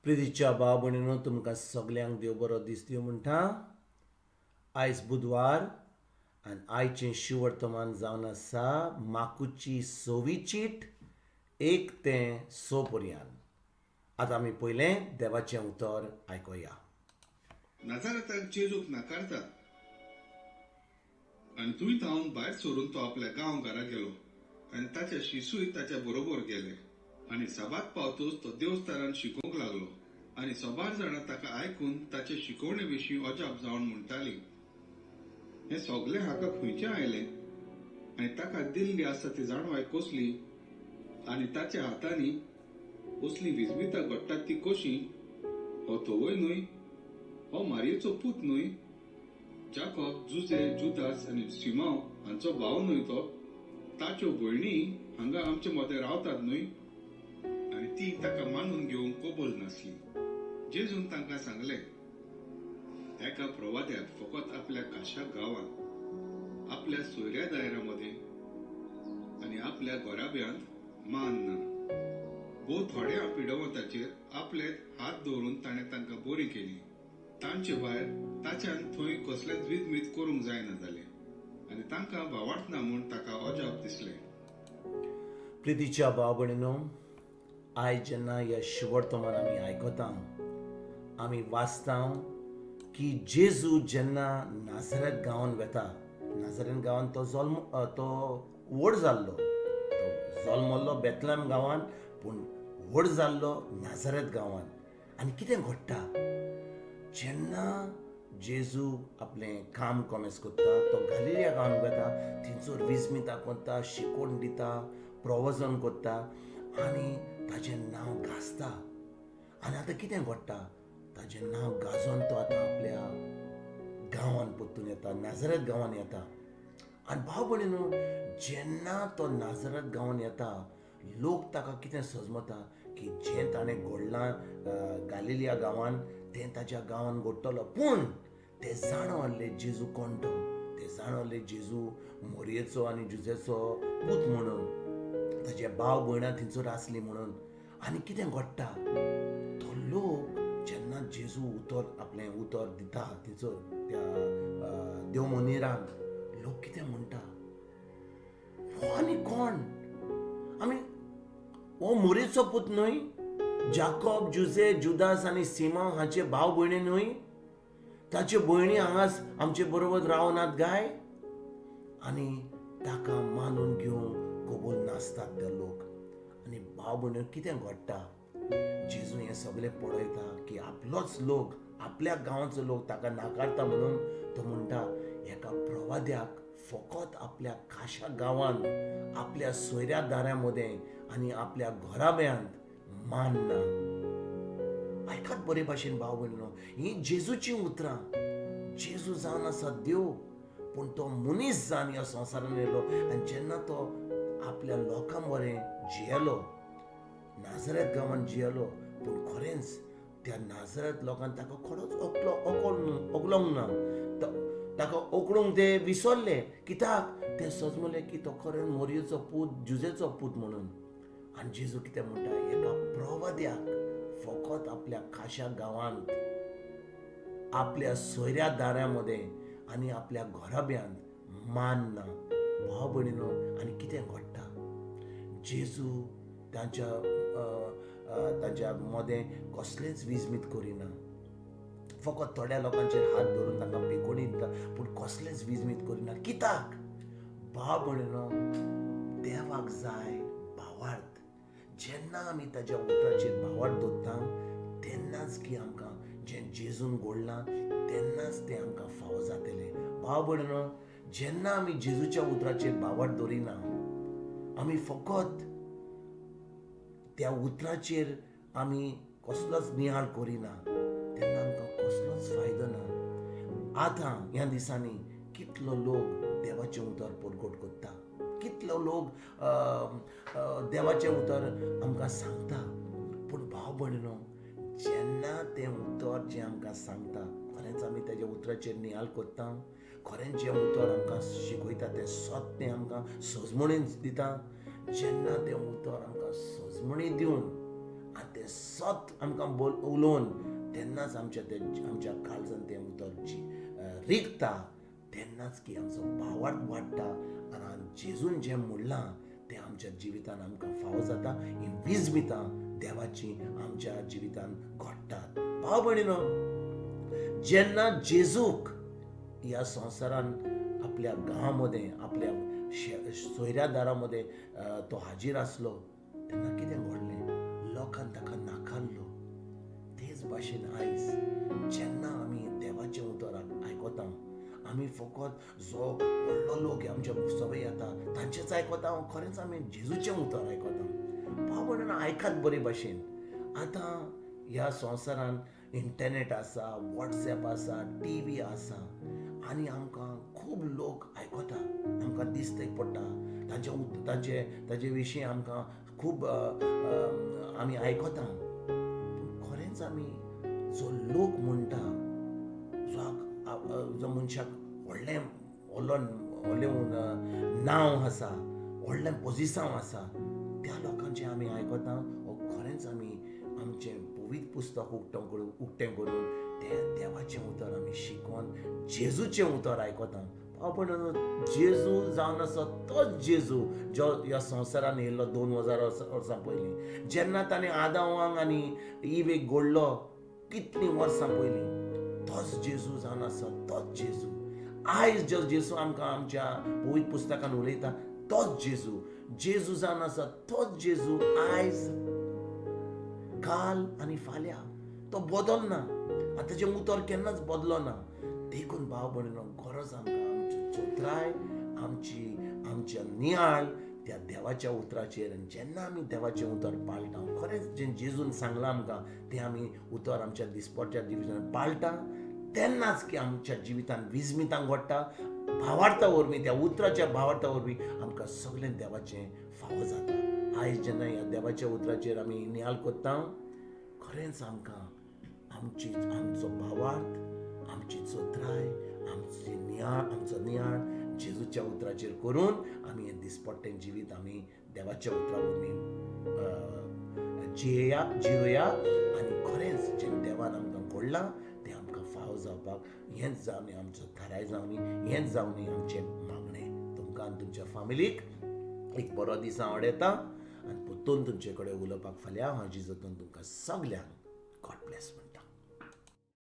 प्रितीच्या भाव भयणीनो, तुमकां सगल्यांक देव बरो दीस दिवं म्हणटा. आयज बुधवार आनी आयचें शिवर्तमान जावन आसा माकुची सवी चीट 1 ते 6 पर्यंत. आतां आमी पयलें देवाचें उतर आयकुया. नाझारेताक जेजूक नाकारतात आनी थंय थावन भायर सरून तो आपल्या गांव घरा गेलो आनी ताचे शिशूय ताच्या बरोबर गेले. आनी सभात पावतूच तो देवस्थानान शिकोवंक लागलो आनी सबार जाणां ताका आयकून ताचे शिकवणे विशीं अजाप जावन म्हणटाली, हें सगलें हाका खंयचें आयलें आनी ताका दिल्ली आसा ती जाणवाय कसली आनी ताच्या हातांनी असली विजमितां घडटात ती कशी? हो तोवय न्हय, हो मारयेचो पूत न्हय, जाकोब, जुजे, जुदास आनी सिमांव हांचो भाव न्हय तो? ताच्यो भयणी हांगा आमचे मदें रावतात न्हय? आनी ती ताका मानून घेवंक कबूल नासली. जेजून तांकां सांगलें, एका प्रवाद्याक फकत आपल्या खाशा गांवांत, आपल्या सोयऱ्या दायऱ्या मदें आनी आपल्या घराब्यांत मान ना. भोव थोड्या पिडवताचेर आपले हात दवरून ताणें तांकां बरी केली. तांचे भायर ताच्यान थंय कसलेंच विजमीत करूंक जायना जालें आनी तांकां भावार्थ ना म्हूण ताका अजाप दिसलें. प्रितीच्या भाव भयणीनो, आयज जेन्ना ह्या शिवर्तमान आमी आयकता, आमी वाचता की जेजू जेन्ना नाझरेत गांवांत वेता, नाझरेत गांवांत तो जल्म तो व्हड जाल्लो, तो जल्मल्लो बेतलम गांवांत पूण व्हड जाल्लो नाझरेत गांवांत. आनी कितें घडटा जेन्ना जेजू आपलें काम कॉमेस करता, तो गालिलिया गांवांत वेता, थंयसर विजमितां करता, शिकोवन दिता, प्रवचन करता आनी ताजें नांव गाजता. आनी आतां कितें घडटा, ताजें नांव गाजोवन तो आतां आपल्या गांवांत परतून येता, नाझरेत गांवांत येता. आनी भाव भयणीनो, जेन्ना तो नाझरेत गांवांत येता, लोक ताका कितें सजमता की जें ताणें घडलां गालिलिया गांवांत तें ताच्या गांवांत घडटलो. पूण ते जाणवल्ले जेजू कोण तो, ते जाणवल्ले जेजू मोरयेचो आनी जुजेचो पूत म्हणून, ताजे भाव भयणां थंयसर आसली म्हणून. आनी कितें घडटा, तो लोक जेन्ना जेजू उतर आपलें उतर दिता थंयसर त्या देव मंदिरांत, लोक कितें म्हणटा, हो आनी कोण, आमी हो मोरेचो पूत न्हय, जाकोब, जुजे, जुदास आनी सिमांव हांचे भाव भयणी न्हय, ताच्यो भयणी हांगा आमचे बरोबर रावनात गाय? आनी ताका मानून घेवंक कबूल नासतात ते लोक. आनी भाव भयणी कितें घडटा, जेजू हें सगळें पळयता की आपलोच लोक, आपल्या गांवाचो लोक ताका नाकारता म्हणून तो म्हणटा, एका प्रवाद्याक फकत आपल्या खाशा गांवांत, आपल्या सोयऱ्या दाऱ्या मदें आनी आपल्या घराब्यांत मान ना. आयकात बरे भाशेन भाव भयणीनो, हीं जेजूचीं उतरां. जेजू जावन आसा देव, पूण तो मनीस जावन ह्या संवसारान येयलो आनी जेन्ना तो आपल्या लोकां बरें जियेलो, नाझरेत गांवांत जियेलो, पूण खरेंच त्या नाझरेत लोकान ताका खरोच ओकलोंक ना, ताका ओकळूंक ते विसरले. कित्याक ते सजमले की तो खरें मोरयेचो पूत, जुजेचो पूत म्हणून. आनी जेजू कितें म्हणटा, एका प्रवाद्याक फकत आपल्या खाशा गांवांत, आपल्या सोयऱ्या दाऱ्या मदें आनी आपल्या घराब्यांत मान ना. भाव भयणीनो, आनी कितें घडटा, जेजू तांच्या तांच्या मदें कसलेंच विजमीत करिना, फकत थोड्या लोकांचेर हात धरून तांकां पेकोणी दिता, पूण कसलेंच विजमीत करिना. कित्याक भाव भयणीनो, देवाक जाय भावार्थ. जेन्ना आमी ताज्या उतराचेर भावार्थ दवरता तेन्नाच की आमकां जें जेजून घडलां तेन्नाच तें आमकां फावो जातलें. भाव भयणीनो, जेन्ना आमी जेजूच्या उतराचेर भावार्थ दवरिना, आमी फकत त्या उतराचेर आमी कसलोच नियाळ करिना, तेन्ना आमकां कसलोच फायदो ना. आतां ह्या दिसांनी कितलो लोक देवाचें उतर परगट करता, कितलो लोक देवाचें उतर आमकां सांगता, पूण भाव भयणीनो, जेन्ना तें उतर जें आमकां सांगता, खरेंच आमी तेज्या उतराचेर नियाळ करता, खरेंच जें उतर आमकां शिकयता तें सत तें आमकां सजमणीन दिता. जेन्ना तें उतर आमकां सजमणी दिवन आनी तें सत आमकां उलोवन तेन्नाच आमच्या ते आमच्या काळजान तें उतर रिगता, तेन्नाच की आमचो भावार्थ वाडटा आनी जेजून जें म्हणलां तें आमच्या जिवितान आमकां फावो जाता. ही विजमितां देवाची आमच्या जिवितान घडटात. भाव भयणीनो, जेन्ना जेजूक ह्या संवसारान आपल्या गांवा मदें, आपल्या सोयऱ्या दारा मदें तो हाजीर आसलो तेन्ना कितें घडलें? लोकान ताका नाकारलो. तेच भाशेन आयज जेन्ना आमी देवाचें उतर आयकता, आमी फकत जो व्हडलो लोक आमच्या सभे येता तांचेच आयकता, खरेंच आमी जेजूचें उतर आयकता. भाव भयणीनो, आयकात बरे भाशेन. आतां ह्या संवसारान इंटरनेट आसा, वॉट्सएप आसा, टीव्ही आसा आनी आमकां खूब लोक आयकता, आमकां दिसतय पडटा तांचे ताजे विशीं आमकां खूब आमी आयकता. पूण खरेंच आमी जो लोक म्हणटा, जो मनशाक व्हडलें व्हडलो व्हडलें नांव आसा, व्हडलें पोजिसांव आसा, त्या लोकांचें आमी आयकता. वो खरेंच आमी आमचें पवित्र पुस्तक उक्तें करून तें देवाचें उतर आमी शिकोन जेजूचें उतर आयकता. भाव भयणीनो, जेजू जावन आसा तोच जेजू जो ह्या संवसारान येयल्लो 2000 वर्सां पयलीं, जेन्ना ताणें आदावांक आनी इवेक घडलो कितलीं वर्सां पयलीं, तोच जेजू जावन आसा तोच जेजू. आयज जो जेजू आमकां आमच्या पवित्र पुस्तकान उलयता तोच जेजू. जेजू जावन आसा तोच जेजू आयज, काल आनी फाल्यां. तो बदलना आनी ताचें उतर केन्नाच बदलना. देखून भाव भयणीनो, गरज आमकां आमची चतुराय, आमच्या नियाळ त्या देवाच्या उतराचेर. आनी जेन्ना आमी देवाचें उतर पाळटा, खरेंच जें जेजून सांगलां आमकां तें आमी उतर आमच्या दिसपट्ट्या जिवितान पाळटा, तेन्नाच की आमच्या जिवितान विजमितां घडटा. भावार्था वरवीं, त्या उतराच्या भावार्था वरवीं आमकां सगळें देवाचें फावो जाता. आयज जेन्ना ह्या देवाच्या उतराचेर आमी नियाळ करता, खरेंच आमकां आमचो भावार्थ, आमची चतुराय, आमची नियाळ, आमचो नियाळ जेजूच्या उतराचेर करून आमी हें दिसपट्टें जिवीत आमी देवाच्या उतरा वरवीं जियोया आनी खरेंच जें देवान आमकां घडलां तें आमकां फावो जावपाक हेंच जावनी आमचो थाराय जावनी, हेंच जावनी आमचें मागणें. तुमकां आनी तुमच्या फामिलीक एक बरो दीस हांव वाडयता आनी परतून तुमचे कडेन उलोवपाक फाल्यां हांव जेजून तुमकां सगल्यांक गॉड ब्लेस म्हणटा.